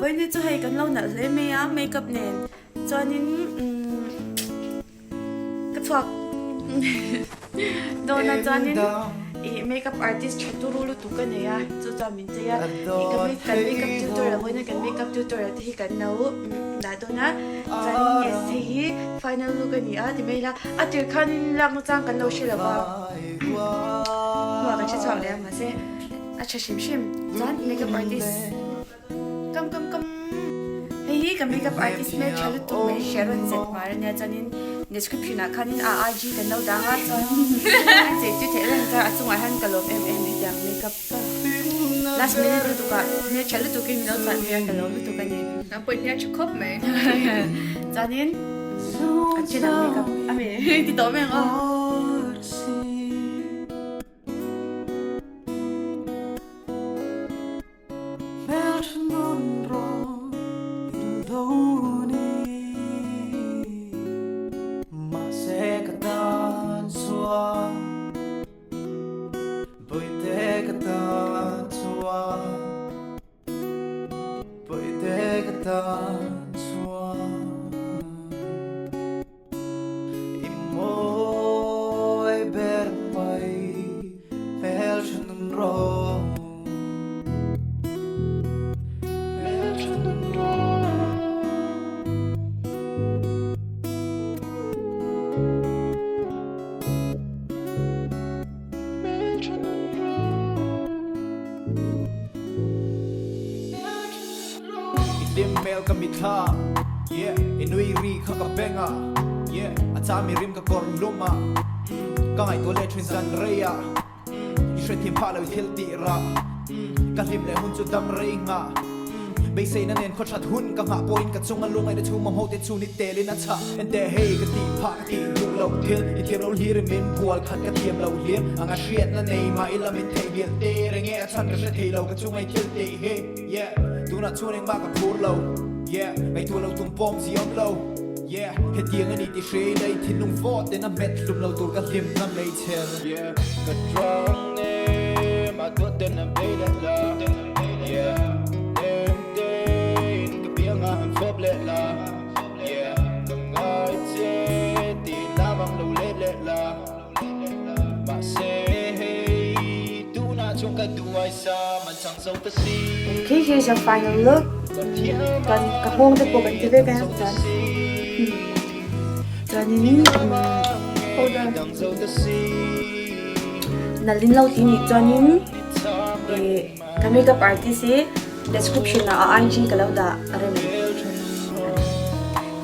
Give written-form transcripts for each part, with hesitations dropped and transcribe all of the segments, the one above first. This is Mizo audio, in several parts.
Vawiin chu hei kan lo nalh hle mai a makeup nen chuanin umm ka chhuak dawn a chuanin ih makeup artist tha turu lutuk ka nei a chu chuan min chei a ih ka make kan makeup tutorial vawiin a kan makeup tutorial te hi kan lo dah dawn a chuanin yes hei hi final look a ni a ti mai ila a tir khanin lak nachang kan lo hre lo va hnuah kan hre chhuak leh a mahse. A tha hrim hrim chuan makeup artist kam kam kam hei hi ka makeup artist hmel tha lutuk mai Sharon zet hmar ania chuanin description ah khanin a IG kan lo dang a chuan a chei tui theih reng chuan a chungah hian ka lawm em em hetiang makeup last minute lutuk ah hmel tha lutukin min lo chhuah phei a ka lawm lutuk a ni. Nang pawh i hmel tha khawp mai. Chuanin an then ang makeup a mi ti tawh mai ang aw. I mawi ber mai hmeltha nun rawh Hmeltha nun rawh. Hmeltha nun rawh. I hlim hmel ka mithla, yeah, I nui ri kha ka beng a, yeah, A chami rim ka kawr lum a, Ka ngaihtuah leh thin zan rei a, I hrethiam phah lo i thil tih rah, Ka hlim leh hun chu dam rei nghah, Beiseina nen khaw that hun ka nghah pawhin ka chunga lungaihna chhung mamho te chu ni telin a chhah. Enteh hei ka tih phah ka tih duh loh thil, I thiam lo hlir in min bual khat ka thiam lo hlir, Anga hriatna nei mah ila min theihnghilh te reng e a chhan ka hre thei lo ka chunga i thil tih hi. Yeah, tunah chuan engmah ka phur lo. Yeah, ngaihtuah lo tum pawm zi awm lo. Yeah, hetiang a ni ti hre ila i thinlung vawt ten a hmet hlum lo tur ka hlimna hmeichher. Yeah, ka chuang nem a dawt ten a bei leh la. Yeah, nem tein ka biangah han fawp leh la. Yeah, ka ngai che tih lamang lo let leh la. Mahse hei tunah chuan ka duai sa man chang zo ta si. Okay, here's your final look. Kan ka nghawng te pawh kan ti vek a chuan chuanin nalhin lo ti nih chuanin ih ka makeup artist hi description ah a IG ka lo dah a rem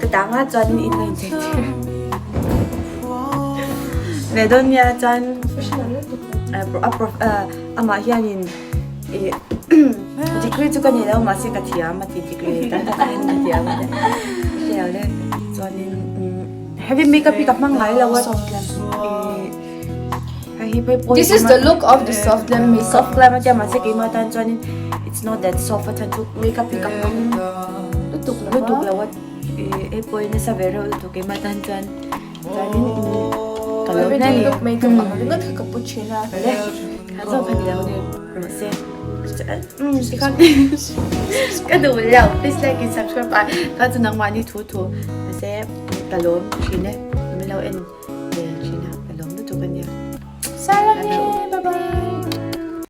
ka dang a chuanin in lo inchei tir ve dawn nia chuan amah hianin ih degree chu ka nei lo mahse ka thiam a ti degree tam tak hian ka thiam a ti hriau le chuanin heavy makeup hi ka hmang ngai lo a ih. This is the look of the soft glam makeup. Soft glam atia mahse keimah tan chuanin it's not that soft a chhan chu makeup hi ka hmang lutuk lo lutuk lo a hei pawh hi nasa ve reuh lutuk keimah tan chuan chuanin ka lo Everyday look makeup ang ringawt kha ka pu thin a. Le kha zawk kha ni lo ni rawh se tikhan ka duh lo please like and subscribe a kha chu nangmahni thu thu mahse ka lawm thin e min lo en.